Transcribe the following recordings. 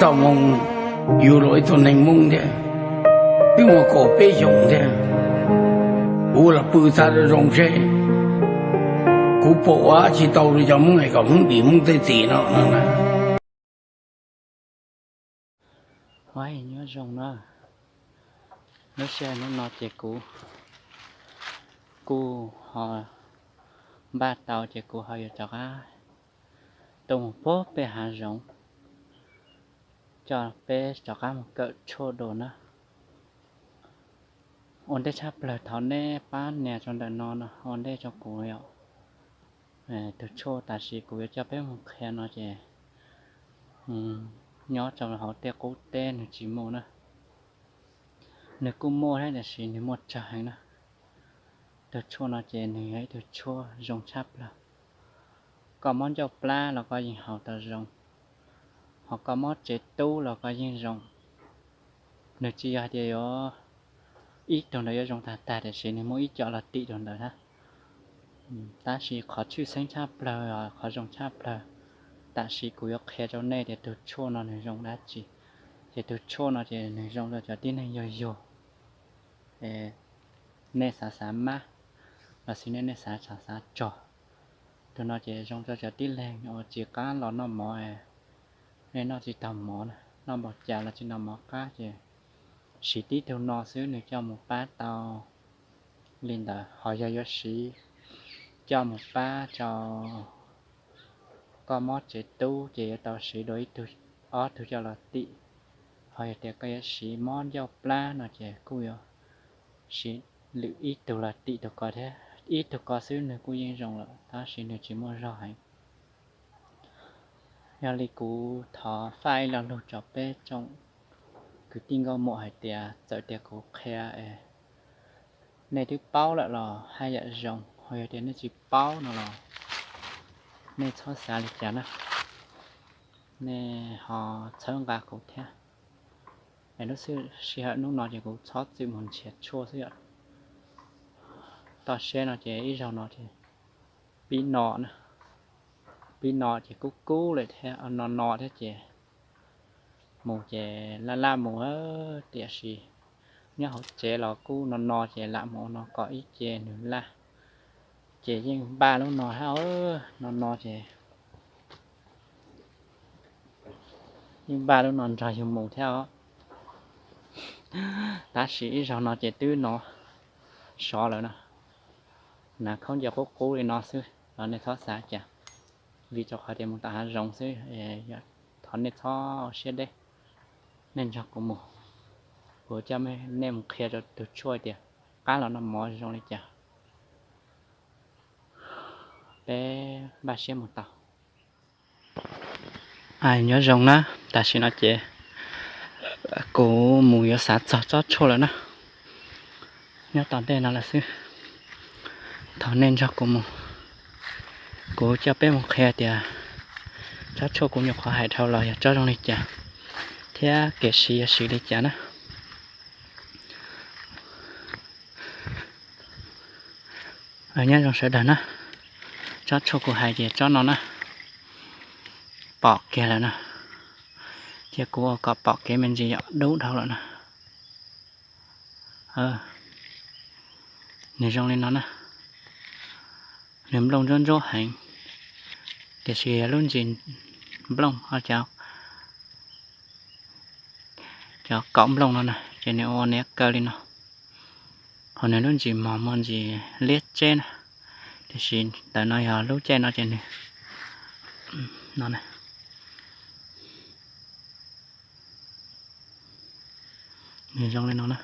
Tau moo, yus los ib tug neeg Hmoob thiab, twb muaj kaum peb xyoos thiab, kuv los pw txog zoo zoo seb kuv pom ua dab tsi tau rau cov Hmoob es kom Hmoob dim Hmoob tej txim no no na. Nyob zoo na, lub sij hawm hnub no ces kuv kuj ho npaj tau ces kuv ho yuav rov qab tuaj mus puag pem hav zoov, coj peb rov qab mus kawm tshuaj dua na. Ua ntej tshaj plaws thov nej pab nias rau ntawm no no ua ntej rau kuv yom. Tus tshuaj tam sim kuv yuav coj peb mus qhia no ces nyob rau hauv tej qub teb nws tsis muaj na. Nws kuj muaj thiab tiam sis nws muaj tsawg heev na. Tus tshuaj no ces nws yog ib tug tshuaj zoo tshaj plaws. Koj mob ncauj plab los koj yeej haus tau zoo, ho koj mob tsev tub los koj yeej zoo. Nws tsis yog hais tias yuav ib tug ntawd yuav zoo tag tag tiam sis nws muaj ib co los tim rau ntawd na. Tab sis qhov tshwj xeeb tshaj plaws, qhov zoo tshaj plaws, tam sim kuv yuav qhia rau nej tias tus tshuaj no nws zoo dab tsi. Ces tus tshuaj no ces nws zoo rau cov tib neeg yug yug, nej xav xav mab los sis nej nej xav xav xav tsog. Tus no ces zoo rau cov tib neeg uas tsis qab los noj mov, nej noj tsis tau mov, noj npaum cas los tsis noj mov qab ces siv tib tug no xwb nws coj mus pab tau li ntawd. Ho yog yuav siv coj mus pab rau koj mob tsev tub ces yuav tau siv dua ib tug, ob tug coj los tim. Ho yog tias koj yuav siv mob ncauj plab no ces kuj yuav siv lwm ib tug los tim tus ko thiab. Ib tug ko xwb nws kuj yeej zoo lawm tab sis nws tsis muaj zog heev. Yog li kuv thov faj ib lo lus rau peb tsoom kwv tij nkauj muam hais tias txawm tias kuv qhia es nej twb paub lawm los haj yam zoo, ho yog tias nej tsis paub no los nej txhob xav li cas na, nej ho txhawb nqa kuv thiab. Es lub sij hawm hnub no ces kuv txhob txwm mus nrhiav tshuaj xwb yom. Toj siab no ces ib zaug no ces pib no na, pib no ces kub kub lawm thiab, no no thiab ces mus ces laj laj mus, tiam sis nyob hauv tsev los kuj no no ces lam mus ua no kom ib ce nws laj. Ces yeej npaj lub no thiab, no no ces yeej npaj lub no nrog yus mus thiab os. Tab sis ib zaug no ces twb no sov lawm na. Hnav khaub ncaws qub qub li no xwb los nej txhob xav cas, vim rau qhov tias mus tom hav zoov xwb. Thov nej txhob siab deb, nej nrog kuv mus, kuv coj nej mus qhia rau tus tshuaj tias qab los noj mov zoo li cas. Peb npaj siab mus tau. Nyob zoo na, tam sim no ces kuv mus yuav xav txog tsob tshuaj lawm na. Nyob tom ntej no lawm xwb, thov nej nrog kuv mus, kuv coj peb mus qhia tias tsob tshuaj kuv nyuam qhuav hais dhau los yog tsob zoo li cas thiab kev siv yog siv li cas na. Nyob zoo sawv daws na, tsob tshuaj kuv hais ces tsob no na, pom kiag lawm na, cia kuv ua kom pom kev me ntsis yom, dub dhau lawm na. Nws zoo li no na, nws nplooj ntsuab ntsuab heev, tiam sis lub ntsis nplooj, cov kaum nplooj no na ces nws ua niam kaw li no, ho nws lub ntsis mos muaj ntsis liab tseb na, tiam sis ntawm no yog lub caij no ces nws, no na, nws zoo li no na.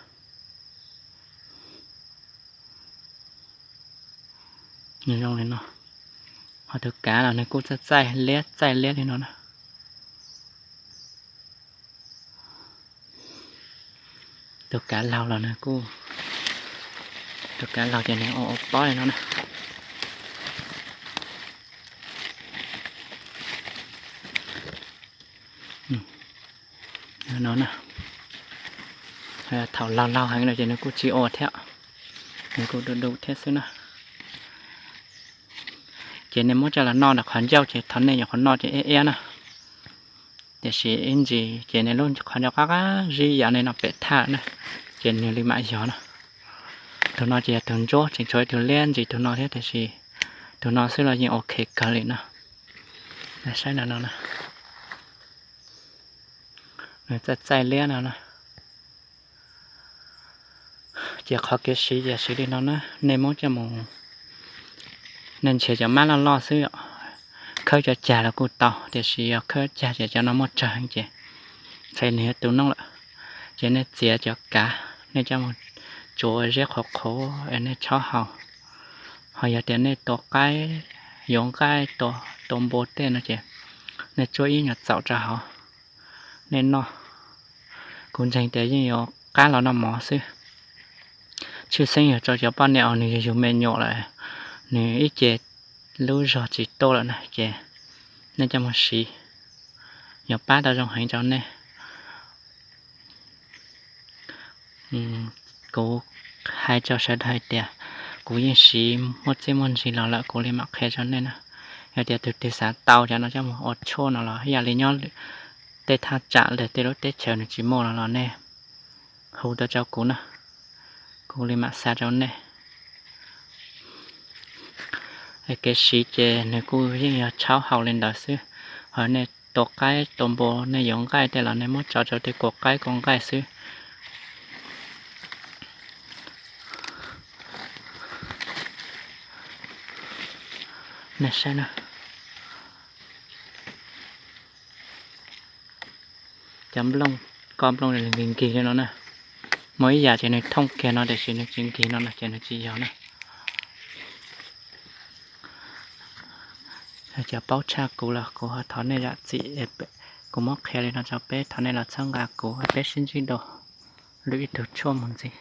Nws zoo li no, ho tus kav los nws kuj txaij txaij liab txaij liab li no na. Tus kav laug los nws kuj, tus kav laug ces nws ua ua pob li no na. No na, thaum laug laug heev lawm ces nws kuj tsis ua thiab, nws kuj du du thiab xwb na. Ces nej muab coj los noj ntawm qhov ncauj ces thov nej nyuam qhuav noj ces iab iab na. Tiam sis ib ntsis ces nws lub qhov ncauj qab qab zib yav no pem thaj na, ces nws li mam yog no. Tus no ces yog tus ntsuab, tseem tshuav ib tug liab ntsis tus no thiab tiam sis tus no xwb los yeej ok kawg li no. Saib no no, nws txaij txaij liab no na. Ces qhov kev siv ces siv li no na, nej muab coj mus, nej nrhiav cov mab loj loj xwb, khawb cov cag los kuj tau, tiam sis yog khawb cag ces cov no muaj tsawg heev ces txhais nws yuav tu noob lawm. Ces nej txiav cov kav, nej coj mus tsuav zeb qhuav qhuav es nej tshaub haus. Ho yog tias nej tua qaib, yuav nqaij, tua npua tej no ces nej tsuab ib nyuag txaum rau hauv, nej noj. Kuv ntseeg tias yeej yuav qab los noj mov xwb. Tshwj xeeb yog rau cov poj niam uas nws yug yug me nyuam lawm, nws ib ce lub zog tsis tuaj lawm na ces nej coj mus siv, yuav pab tau zoo heev rau nej. Kuv hais rau sawv daws hais tias kuv yeej siv muaj txiaj muaj ntsig los lawm kuv li mam qhia rau nej na. Yog tias tus twg xav tau cov no coj mus ua tshuaj no los ib yam li nyob tej thaj tsam lawm tej lub teb chaws nws tsis muaj no los nej hu tuaj rau kuv na, kuv li mam xa rau nej. Kev siv ces nws kuj yeej yog tshaub haus li ntawd xwb. Ho nej tua qaib tua npua, nej yuav nqaij tej los nej muab tso rau tej kua qaib kua nqaij xwb. Nej saib na, cov nplooj, koj nplooj nkig nkig li no na. Muaj ib yam ces nws thooj kiag no tiam sis nws tsis nkig no no ces nws tsis yog na. Cov paub tshaj kuv los kuv ho thov nej zam txim, kuv muab qhia li no rau peb, thov nej los txhawb nqa kuv, peb sib ntsib dua lwm ib tug tshuaj mus ntxiv.